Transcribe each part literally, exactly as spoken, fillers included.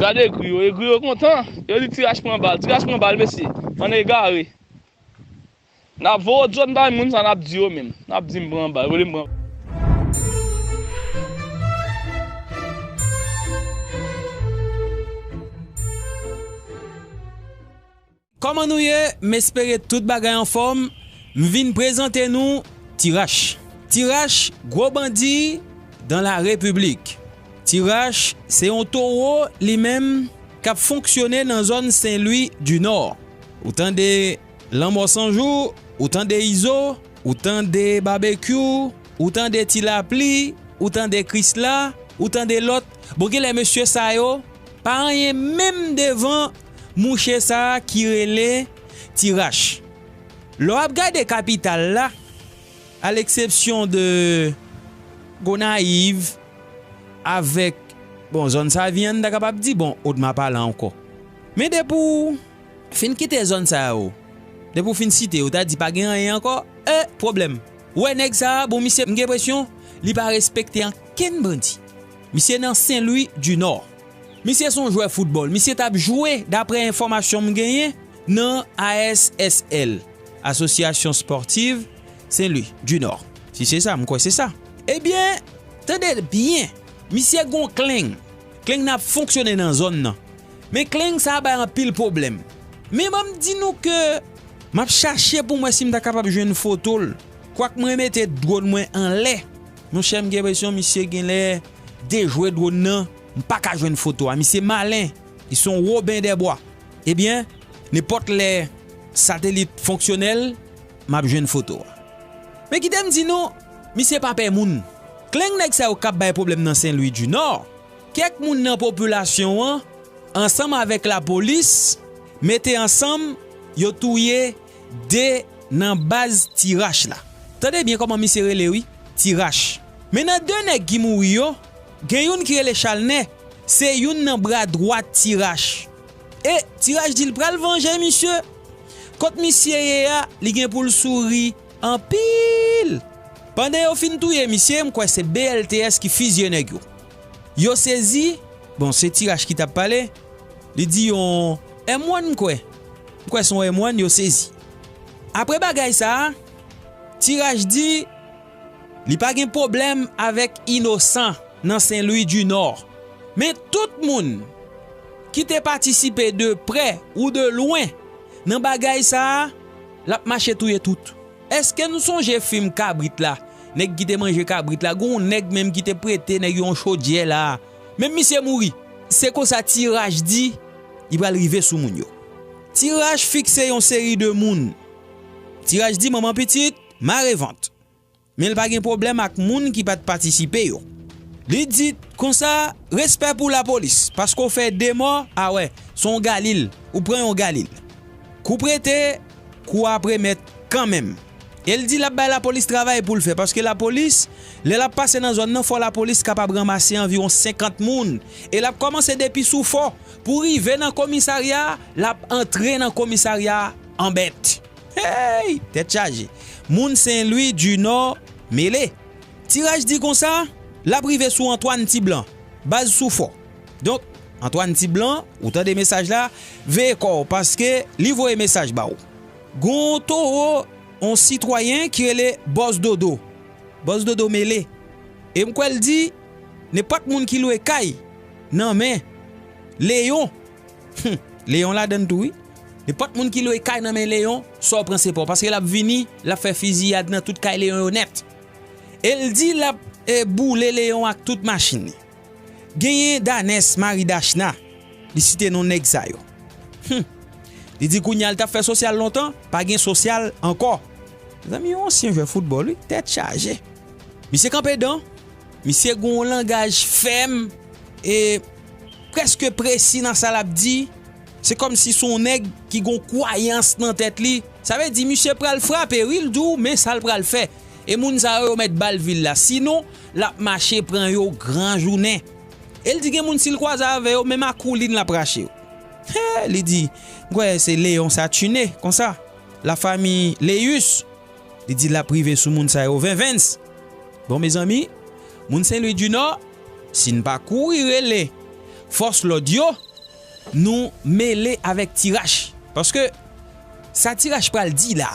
Gade egri yo, egri yo kontan. Yo di Tiraj pran bal. Tiraj pran bal, mesye. Ann egare. N ap voye odyo n bay moun sa, n ap di yo menm. N ap di m pran bal, yo di m pran. Kòman nou ye? M espere tout bagay anfòm. M vin prezante nou Tiraj. Tiraj, gwo bandi dans la République. Tiraj, se yon towo li menm k ap fonksyone nan zòn Sen Lwi di Nò. Ou tande Lanmò San Jou, ou tande Izo, ou tande Babekyou, ou tande Ti Lapli, ou tande Krisla, ou tande lòt. Bon, genlè mesye sa yo pa anyen menm devan mouche sa a ki rele Tiraj. Lè w ap gade kapital la, à l'exception de Gonayiv, avèk, bon, zòn Savyen, n ta kapab di, bon, Odma pa la ankò. Men depi w fin kite zòn sa yo, depi w fin site yo, ta di pa gen anyen ankò, e, pwoblèm. Ou wè nèg sa a, bon, misye, m gen enpresyon, li pa respekte ankenn bandi. Misye nan Sen Lwi di Nò. Misye se yon jwè foutbòl. Misye t ap jwe, daprè enfòmasyon m genyen, nan A S S L, Association Sportive Saint-Louis du Nord. Si se sa, m kwè se sa. Ebyen, tande byen. Misye gon kleng. Kleng nan ap fonksyone nan zòn nan. Men kleng sa a bay anpil pwoblèm. Men ban m di nou ke m ap chache pou m wè si m ta kapab jwenn foto l. Kwak mwen mete dwòn mwen anlè. Monchè, m gen enpresyon misye genlè dejwe dwòn nan. M pa ka jwenn foto a. Misye malen. Li se yon Woben Dèbwa. Ebyen, nenpòt lè satelit fonksyonèl, m ap jwenn foto a. Men kite m di nou, misye pa pè moun. Kleng nèg sa yo k ap bay pwoblèm nan Sen Lwi di Nò, kèk moun nan popilasyon an, ansanm avèk lapolis, mete ansanm, yo touye de nan baz Tiraj la. Tande byen kòman misye rele wi, Tiraj. Men nan de nèg ki mouri yo, gen youn ki rele Chalnè, se youn nan bra dwat Tiraj. E Tiraj di l pral vanje misye. Kot misye ye a, li gen pou l souri anpil. Pandan yo fin touye misye, m kwè se B L T S ki fizye nèg yo. Yo sezi, bon, se Tiraj ki t ap pale, li di yon M one, m kwè. M kwè se yon M one, yo sezi. Apre bagay sa a, Tiraj di li pa gen pwoblèm avèk inosan nan Sen Lwi di Nò. Men tout moun ki te patisipe de prè ou de lwen nan bagay sa a, l ap mache touye tout. Èske nou sonje fim Kabrit la? Nèg ki te manje kabrit la, gen yon nèg menm ki te prete nèg yo yon chodyè la. Menm misye mouri. Se konsa Tiraj di, li pral rive sou moun yo. Tiraj fikse yon seri de moun. Tiraj di manman pitit, mare vant. Men l pa gen pwoblèm ak moun ki pa t patisipe yo. Li di konsa, respè pou lapolis, paske w fè de mò, a wè, se yon galil, ou pran yon galil. Kou prete, kou ap remèt kanmenm. E l di l ap bay lapolis travay pou l fè, paske lapolis, lè l ap pase nan zòn nan, fò lapolis kapab ranmase anviwon senkant moun. E l ap kòmanse depi Soufò, pou rive nan komisarya a, l ap antre nan komisarya a an bèt. Hey! Tèt chaje. Moun Sen Lwi di Nò mele. Tiraj di konsa, l ap rive sou Antwàn Tiblan, baz Soufò. Donk, Antwàn Tiblan, ou tande mesaj la, veye kò w, paske li voye mesaj ba w. Gon towo, on sitwayen ki rele Bòs Dodo. Bòs Dodo mele. E m kwè l di, nenpòt moun ki lwe kay nan men Leyon, hmm, Leyon ladann tou wi. Nenpòt moun ki lwe kay nan men Leyon, sa w pran se pa w. Paske l ap vini, l ap fè fiziyad nan tout kay Leyon yo nèt. E l di l ap, e, boule Leyon ak tout machin li. Genyen Danès, mari Dachna, li site non nèg sa yo. Hmm. Li di kounye a l t ap fè sosyal lontan, pa gen sosyal ankò. Mezanmi, yon ansyen jwè foutbòl, wi, tèt chaje. Misye kanpe dan, misye gen yon langaj fèm e prèske presi nan sa l ap di. Se kòmsi se yon nèg ki gen yon kwayans nan tèt li. Sa vle di misye pral frape, wi, l di w, men sa l pral fè. E moun sa yo, yo mèt ba l vi l la. Sinon, l ap mache pran yo gran jounen. E l di gen moun si l kwaze avè yo, menm ak woulin l ap rache yo. He, li di, m kwè se Leyon Satine, konsa. Lafanmi Leyis, li di l ap rive sou moun sa yo venvens. Bon, mezanmi, moun Sen Lwi di Nò, si n pa kouri rele fòs lòd yo, nou mele avèk Tirach. Paske sa Tirach pral di la,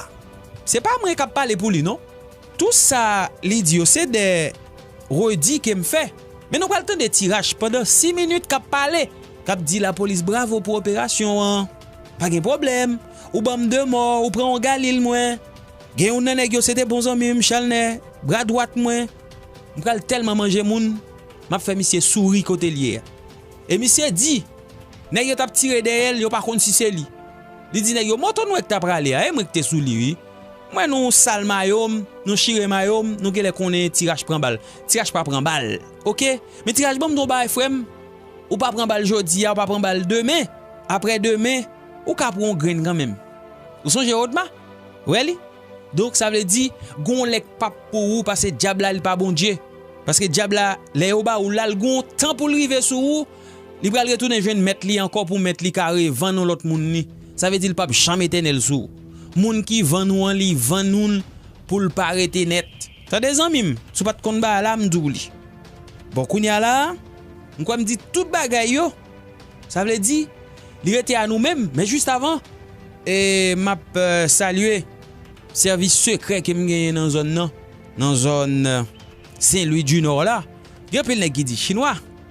se pa mwen k ap pale pou li non. Tou sa li di yo se de redi ke m fè. Men nou pral tande Tirach pandan sis minit k ap pale, k ap di lapolis bravo pou operasyon an. Pa gen pwoblèm. Ou ban m de mò, ou pran yon Galil mwen. Gen youn nan nèg yo se te bon zanmi m, Chalnè, bra dwat mwen. M pral tèlman manje moun, m ap fè misye souri kote l ye a. E misye di, nèg yo t ap tire dèyè l, yo pa konn si se li. Li di nèg yo, moto nou wè k t ap rale a, e mwen k te sou li wi. M wè nou sal mayo m, nou chire mayo m, nou genlè konnen Tirach pran bal. Tirach pa pran bal, oke? Men Tirach ban m di w bagay frè m, ou pa pran bal jodi a, ou pa pran bal demen, aprè demen, ou ka pran yon grenn kanmenm. Ou sonje Odma? Wè li? Donk sa vle di, gon lè k p ap pou ou paske dyab la li pa Bondye. Paske dyab la, lè yo ba ou l la, l gon tan pou l rive sou ou, li pral retounen jwenn mèt li ankò pou mèt li ka revann yon lòt moun li. Sa vle di l p ap janm etènèl sou ou. Moun ki vann ou an, li vann ou l pou l pa rete nèt. Tande zanmi m, si w pa t konn bagay la, m di w li. Bon, kounye a la, m kwè m di tout bagay yo. Sa vle di, li rete a nou menm. Men jis avan, e m ap, eh, salye sèvis sekrè ke m genyen nan zòn nan, nan zòn, eh, Sen Lwi di Nò la. Gen anpil nèg ki di chinwa.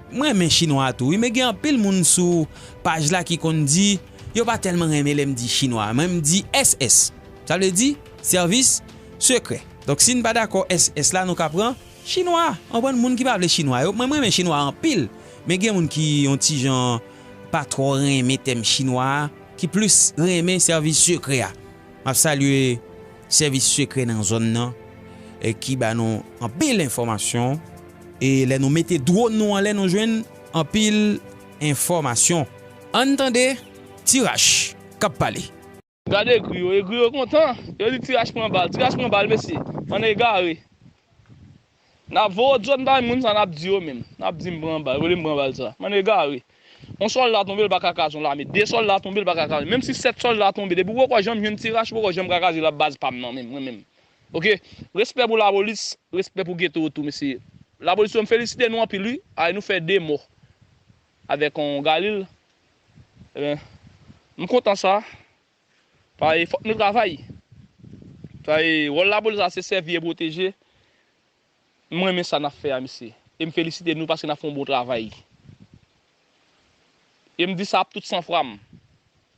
Mwen renmen chinwa tou, wi, men gen anpil moun sou paj la ki konn di yo pa tèlman renmen lè m di chinwa. Mwen, m di S S. Sa vle di sèvis sekrè. Donk, si n pa dakò S S la, nou ka pran chinwa. Konprann moun ki pa vle chinwa yo. Mwen, mwen renmen chinwa anpil. Men gen moun ki yon ti jan pa twò renmen tèm chinwa a, ki plis renmen sèvis sekrè a. M ap salye sèvis sekrè nan zòn nan, e ki ba nou anpil enfòmasyon. E lè nou mete dwòn nou anlè, nou jwenn anpil enfòmasyon. Ann tande Tirach k ap pale. Gade egri yo, egri yo kontan. Yo di Tirach pran bal, Tirach pran bal, mesye. Bann egare. N ap voye dwòn bay moun sa, n ap di yo menm. N ap di m pran bal, yo vle m pran bal sa. Bann egare. Yon sòlda tonbe, l pa ka kraze yon lame. De sòlda tonbe, l pa ka kraze. Menm si sèt sòlda tonbe, depi w poko janm jwenn Tirach, w poko janm ka kraze la baz pa m nan menm, mwen menm. Oke? Respè pou lapolis, respè pou geto yo tou, mesye. Lapolis yo, m felisite nou anpil, wi. Ay, nou fè de mò avèk yon Galil. Ebyen, m kontan sa. Paske fòk nou travay. Paske wòl lapolis la se sèvi e pwoteje. M renmen sa n ap fè a, mesye. E m felisite nou paske n ap fè yon bon travay. E m di sa ap tout san fwa m.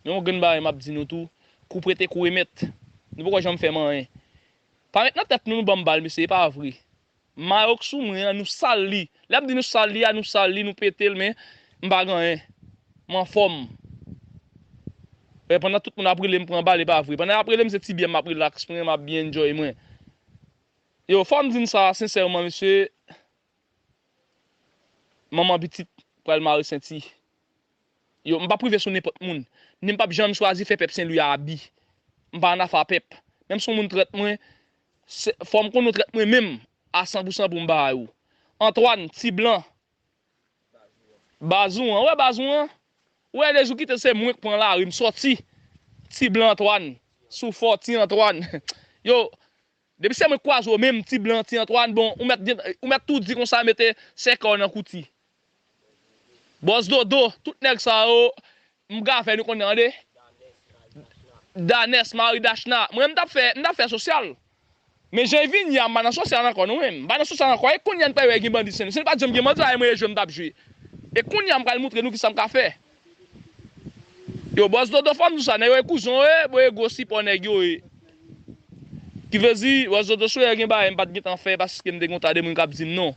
Men yon grenn bagay m ap di nou tou, kou prete, kou remèt. Nou poko janm fè m anyen. Pa met nan tèt nou, nou ban m bal, mesye, e pa vre. Mayo k sou mwen an, nou sal li. Lè m di nou sal li a, nou sal li, nou pete l, men m pa gen anyen. M anfòm. E pandan tout moun ap rele m pran bal, e pa vre. Pandan y ap rele m, se ti byè m ap rilaks mwen, m ap byen enjoy mwen. Yo, fò m di n sa sensèman, mesye. Manman pitit pral mare senti. Yo, m p ap rive sou nenpòt moun. Ni m p ap janm chwazi fè pèp Sen Lwi a abi. M pa ann afè a pèp. Menm si yon moun trèt mwen, se, fò m konnen w trèt mwen menm a san pou san pou m ba ou. Antwàn, ti blan. Baz ou an, ou wè baz ou an? Ou wè lejou kite se mwen k pran lari, m sòti. Ti blan Antwàn, sou fò, ti Antwàn. Yo, depi se mwen k kwaze w menm, ti blan, ti Antwàn, bon, ou mèt, ou mèt tou di konsa, mete sèkè w nan kouti. Bòs Dodo, tout nèg sa yo, m gavè nou konnen, tande. Danès, mari Dachna. Mwen, m t ap fè, m t ap fè sosyal. Men jan e vini a, m pa nan sosyal ankò, non, menm. M pa nan sosyal ankò. E kounye a, n pa wè gen bandi Sen Lwi. Si n pa t janm gen bandi la, e mwen e jwe m t ap jwe. E kounye a, m pral montre nou kisa m ka fè. Yo, Bòs Dodo, fò m di w sa, nèg yo e kouzon, e, bon, e gwo sipò nèg yo, e. Ki vle di, Bòs Dodo, si w wè gen bagay m pa t gentan fè, paske m te gen yon ta de moun k ap di m non.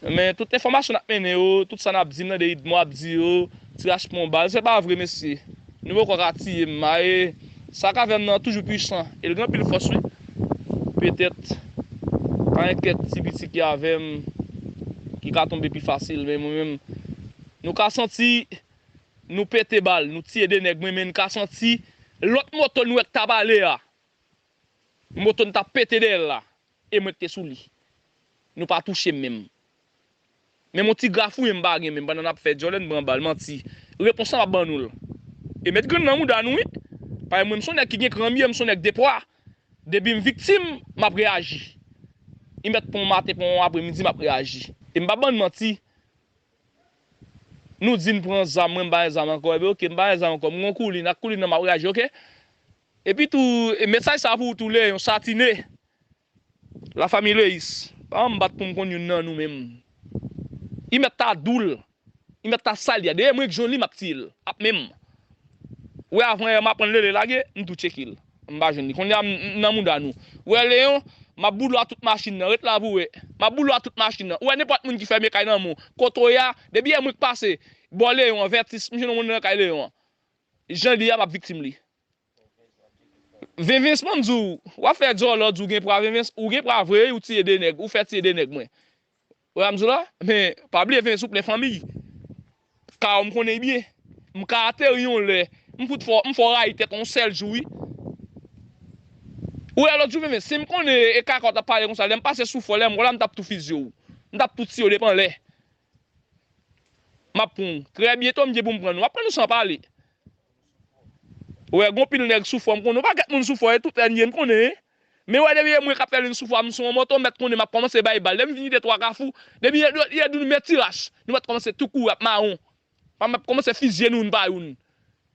Men tout enfòmasyon n ap mennen yo, tout sa n ap di m nan de Idmo ap di yo, Tirach pran bal, se pa vre, mesye. Nou poko ka tiye m, a, e sa k avè m nan toujou pwisan, e l gen anpil fòs, wi. Petèt, pa enkyèt ti piti ki avè m, ki ka tonbe pi fasil, men mwen menm, nou ka santi nou pete bal, nou tiye de nèg, mwen, men n ka santi lòt moto n wè k t ap ale a. Moto n t ap pete dèyè l la, e mwen k te sou li. Nou pa touche m menm. Menm yon ti grafouye m pa gen menm pandan n ap fè djòlè n pran bal, manti. Repons lan m ap ban nou l. E met grenn nan mouda nou, wi. Paske mwen, m se yon nèg ki gen kran m ye, m se yon nèg de pwa. Depi m viktim, m ap reyaji. Li mèt pran yon maten, pran yon apremidi, m ap reyaji. E m p ap ban n manti. Nou di n pran zam, mwen m pa gen zam ankò. Ebyen, oke, m pa gen zam ankò. M gon koulin, ak koulin nan m ap reyaji, oke? Epi tou, e mesaj sa pou ou tou, Leyon Satine. Lafanmi Leyis, pa m bat pou m konn youn nan nou menm. Li mèt ta doul. Li mèt ta sal li a. Dèyè mwen k jwenn li, m ap tiye l. Ap menm. Ou wè, avan yè, m aprann lele lage, m tou tcheke l. M pa jwenn li. Kounye a, m m nan mouda nou. Ou wè, Leyon, m ap boule w a tout machin nan. Ret la pou w wè. M ap boule w a tout machin nan. Ou wè, nenpòt moun ki fèmen kay nan men w. Kote w ye a, depi yè mwen k pase, bò Leyon an, Vètis, m jwenn yon moun nan kay Leyon an. Jan li a, m ap viktim li. Venvens, ban m di w, w ap fè dyòlò, di w gen pra, Venvens, ou gen pra vre, wi, ou tiye de nèg, ou fè tiye de nèg mwen. Ou wè sa m di w la? Men, pa bliye, Venvens, ou plen fanmi. Ka w, m konnen byen. M ka ateri yon lè, m fout fè w, m fè w rayi tèt yon sèl jou, wi. Ou wè lòt jou, Venvens, si m konnen e Kaka w t ap pale konsa, lè m pase sou fò, lè m wè w la, m t ap tou fizye w. M t ap tou tiye w depi anlè. M ap pran w. Trè byento, m gen pou m pran nou. M ap pran nou san pale. Ou wè, gon pil nèg sou fò, m konnen yon pakèt moun sou fò, e tout ènmi m konnen. Men wè, depi e mwen k ap fè youn sou fò, m sou yon moto, m mèt konnen m ap kòmanse bay bal. Lè m vin kite twa kafou, depi e, e, e di nou met tiraj, nou mèt kòmanse tou kouri ap mawon. M ap kòmanse fizye nou youn pa youn.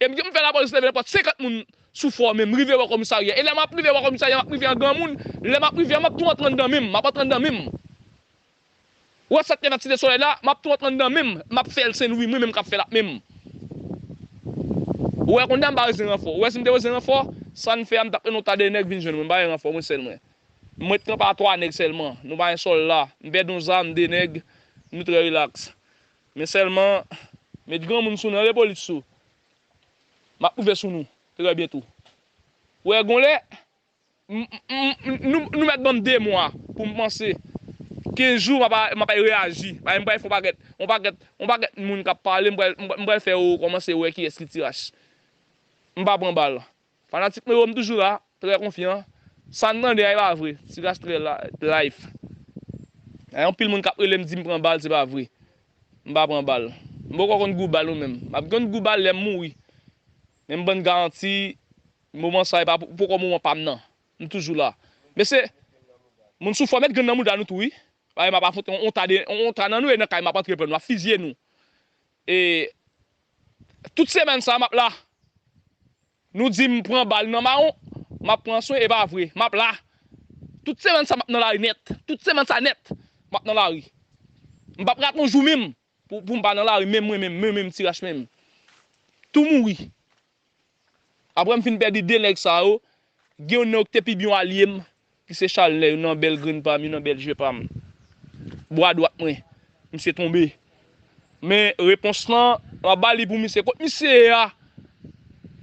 E m, m fè lapolis leve nenpòt senkant moun sou fò, men m rive bò komisarya. E lè m ap rive bò komisarya, m ap rive an granmoun. Lè m ap rive a, m ap tou antre anndan men m. M ap antre anndan men m. Ou wè sa k te fèt Site Solèy la, m ap tou antre anndan men m, m ap fè l Sen Lwi, mwen menm k ap fè l ap men m. Ou wè, kounye a m pa bezwen ranfò. Ou wè, si m te bezwen ranfò, sa n fè a, m t ap rele yon ta de nèg vin jwenn mwen, m pa gen ranfò, mwen sèl mwen. Mwen t kanpe a twa nèg sèlman, nou pa gen sòlda, m pèdi yon zam, de nèg, nou trè rilaks. Men sèlman, met granmoun sou nou, rele polis sou. M ap rive sou nou, trè byento. Ou wè, gon lè, M- m- m- nou, nou mèt ban m de mwa pou m panse. Kenz jou, m ap, m ap reyaji. Paske m pral fè yon pakèt, yon pakèt, yon pakèt moun k ap pale, m pral, m pral fè yo kòmanse wè kiyès ki Tirach. M pa pran bal. Fanatik mwen yo, m toujou la, trè konfyan. Sa n tande a, e pa vre. Tirach trè la- life. Gen anpil moun k ap rele m di m pran bal, se pa vre. M pa pran bal. M poko konn gou bal ou menm. M ap konn gou bal lè m mouri. Men m ban n garanti, moman sa a, e pa pou- poko moman pa m nan. M toujou la. Mesye, moun sou fò, met grenn nan mouda nou tou, wi. Paske m ap afwonte yon, yon ta de, yon, yon ta nan nou e nan kay m ap antre pran nou, ap fizye nou. E tout semèn sa a, m ap la. Nou di m pran bal nan mawon, m ap pran swen, e pa vre, m ap la. Tout semèn sa a, m ap nan lari nèt. Tout semèn sa a nèt, m ap nan lari. M p ap rate yon jou menm pou, pou m pa nan lari, menm mwen menm, mwen menm, Tirach menm. Tou mouri. Apre m fin pèdi de nèg sa yo, gen youn nan yo ki te pi byen alye m, ki se Chalnè, youn nan bèl grenn pa m, youn nan bèl je pa m. Bra dwat mwen, misye tonbe. Men repons lan, m ap ba li pou misye. Kot misye ye a?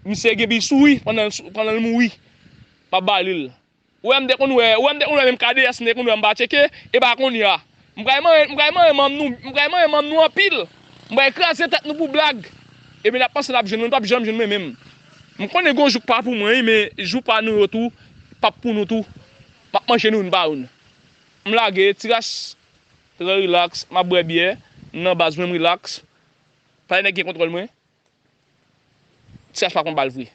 Misye gen pi souri pandan l sou- pandan l mouri. M ap ba li l. Ou wè m te konn wè, ou wè m te konn wè menm K D S, m te konn wè m pa tcheke, e pa kounye a. M pral manyen, m pral manyen manm nou, m pral manyen manm nou anpil. M pral kraze tèt nou pou blag. Epi n ap panse n ap jwenn mwen, n p ap janm jwenn mwen menm. M konnen gon jou k pa pou mwen, wi, men jou pa nou yo tou, p ap pou nou tou. M ap manje nou youn pa youn. M lage, Tirach trè rilaks, m ap bwè byè, m nan baz mwen, m rilaks. Pa gen nèg gen kontwòl mwen. Tirach pa konn bal vre.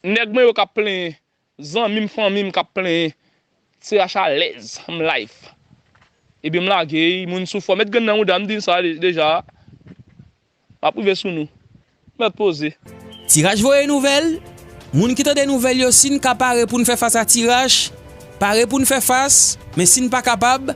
Nèg mwen yo k ap plenyen, zanmi m, fanmi m k ap plenyen, Tirach alèz, m life. Epi m lage, moun sou fò, met grenn nan mouda, m di n sa de- deja. M ap rive sou nou. Mèt poze. Tirach voye nouvèl. Moun ki tande nouvèl yo, si n ka pare pou n fè fas a Tirach, pare pou n fè fas, men si n pa kapab,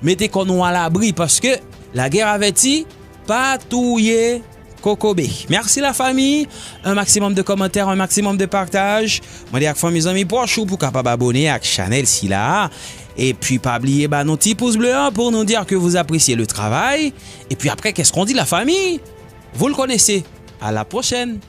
mete kò nou alabri, paske la guerre averti pa touye kokobe. Mèsi la fami, un maximum de commentaires, un maximum de partage. Mande ak fanmi, zanmi, pwòch ou pou kapab abone ak chanèl sila a. Epi pa bliye ba nou ti pous ble an pou nou dire que vous appréciez le travail. Et puis après, qu'est-ce qu'on dit, la famille? Vous le connaissez. À la prochaine.